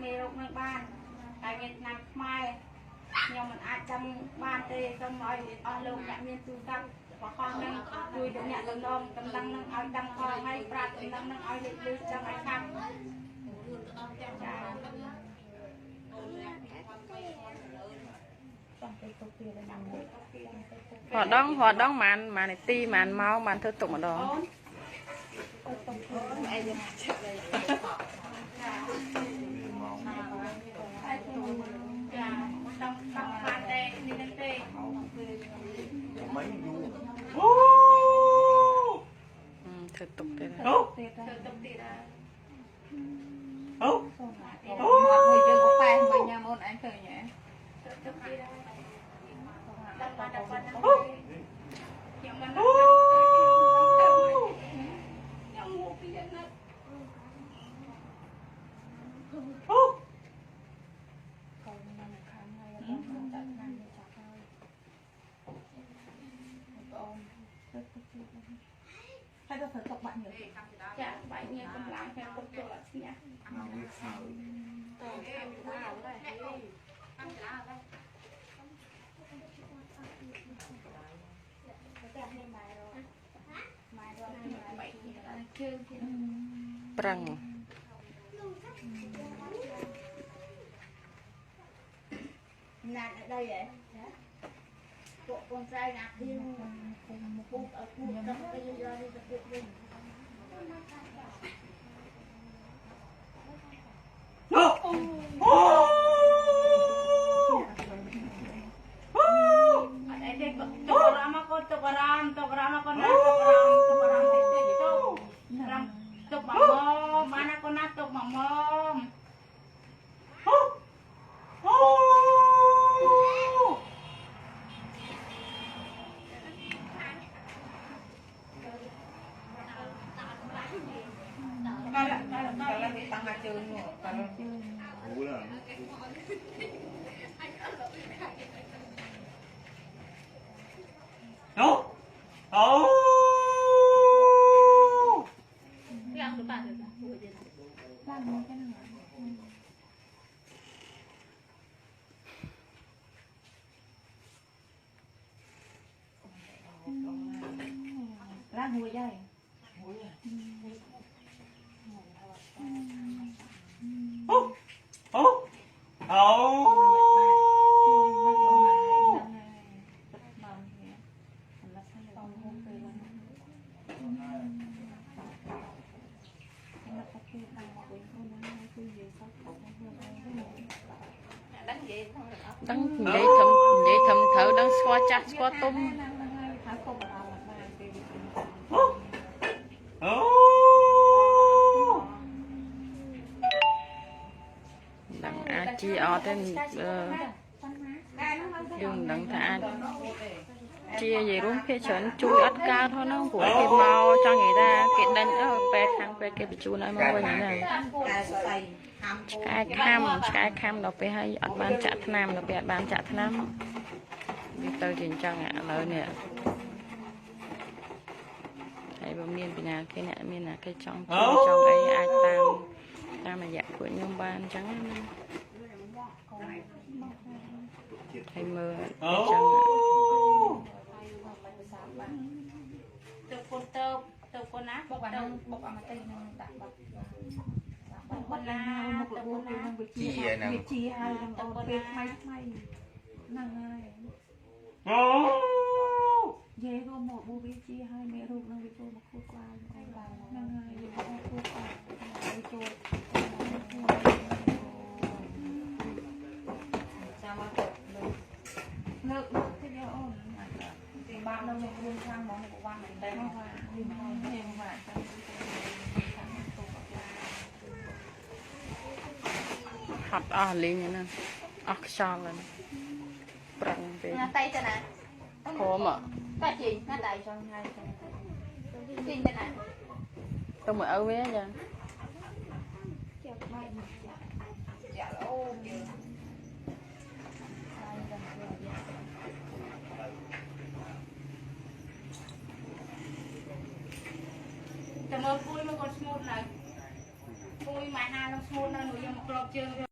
មេរោគនឹងបានតែមានថ្នាំខ្មែរខ្ញុំមិនអាចដឹងបានទេសូមឲ្យអស់លោកអ្នកមានទូរស័ព្ទបខំនឹងជួយដល់អ្នកលំងតំណឹងនឹងឲ្យដឹងផងហើយប្រាប់តំណឹងនឹងឲ្យលេចលឺដឹងឲ្យខាងចា រដងរដងប្រហែលប្រហែលនាទីប្រហែលម៉ោងបានធ្វើទុកម្ដង ចាដឹងដឹងបានទេនេះនឹងទេ mấy du ធ្វើទុកទៀត ធ្វើទុកទៀតហើយ មួយយើងក៏ប៉ែមិញញ៉ាំអូនឯងឃើញហ៎ ធ្វើទុកទៀតហើយដឹងបានតែប៉ុណ្្នឹងទេខ្ញុំមិនដឹងទៅខ្ញុំងូពីណា ហើយទៅធ្វើទុកបាក់ញើស ចាបែកញើកម្លាំងខ្ញុំទុកចូលអត់ស្ញា nào biết sao បែកញើជើងទៀត ប្រឹង ណាត់ở đây vậy bộ con trai nạt đi một ở khu trong cái do đi tập luyện đi អត់អីទេទុកអារម្មណ៍មកកូនទុកអារម្មណ៍ទុកអារម្មណ៍មកកូនណាទុកអារម្មណ៍ទុកអារម្មណ៍តិចតិចទុកអារម្មណ៍ទុកមកមកបានណាកូនណាទុកមកមក កាលវាតាំងអាជើងនោះកាល hú là ឡើងមកទៅហ្នឹងឡើងហួយហើយ ជួយមិនអូនហ្នឹងហើយទឹកមកនេះសម្រាប់ឲ្យបងហូបពេលហ្នឹងមកទៅដល់មកវិញអូនហ្នឹងគឺនិយាយសោះបងខ្លួនឯង ដឹងនិយាយធំនិយាយធំត្រូវដឹងស្គាល់ចាស់ស្គាល់ទុំ ហ្នឹងហើយថាគប់អារម្មណ៍បានពេលវា ដឹងអាចជាអត់ទេអឺយើងមិនដឹងថាអាចជានិយាយរួមភាគច្រើនជួយអត់កើតហ្នឹងព្រោះគេមកចង់និយាយថាគេដេញអើពេទ្យខាងពេទ្យគេបញ្ជូនឲ្យមកវិញហ្នឹង តែស្អីហាំ ឆ្កែខាំឆ្កែខាំដល់ពេលហើយអត់បានចាក់ថ្នាំដល់ពេលអត់បានចាក់ថ្នាំវាទៅជាអញ្ចឹងឥឡូវនេះហើយបើមានបញ្ញាគេអ្នកមានណាគេចង់ជួយចង់អីអាចតាមតាមរយៈពួកខ្ញុំបានអញ្ចឹងណាហើយមើលអញ្ចឹង ទុកកូនទៅទៅកូនណា បុកអា ទៅ ហ្នឹងបុកអាម្ទេសហ្នឹងដាក់បាត់ បុកកូនណា មុខ ទៅ របួស កូនណា ហ្នឹងវាជាវាជាហើយហ្នឹងអូនពេលថ្មីថ្មីហ្នឹងហើយយេក៏មកបួសវាជាហើយមេរូបហ្នឹងវាចូលមកខួរក្បាលហ្នឹងហើយវាមកខួរក្បាលវាចូល ចាំមកទៅ លើកលើកតិចអូន ទីបាក់នៅក្នុងរឿងខ្លាំងហ្មងពិបាកមែនតើ មកว่าយូរហើយហេមកว่าចាំ ហត់អស់លីងហ្នឹងអស់ខ្យល់ហ្នឹងប្រឹងពេក ណាតៃទៅណា ព្រម តាជីណាតៃចង់ហើយចង់ជីទៅណា ទៅមើលឪវាចា ចាអូនយើង តែមើលគួយមកកូនស្ងួតនៅគួយម៉ែហានឹងស្ងួតនៅនោះយកមកក្របជើង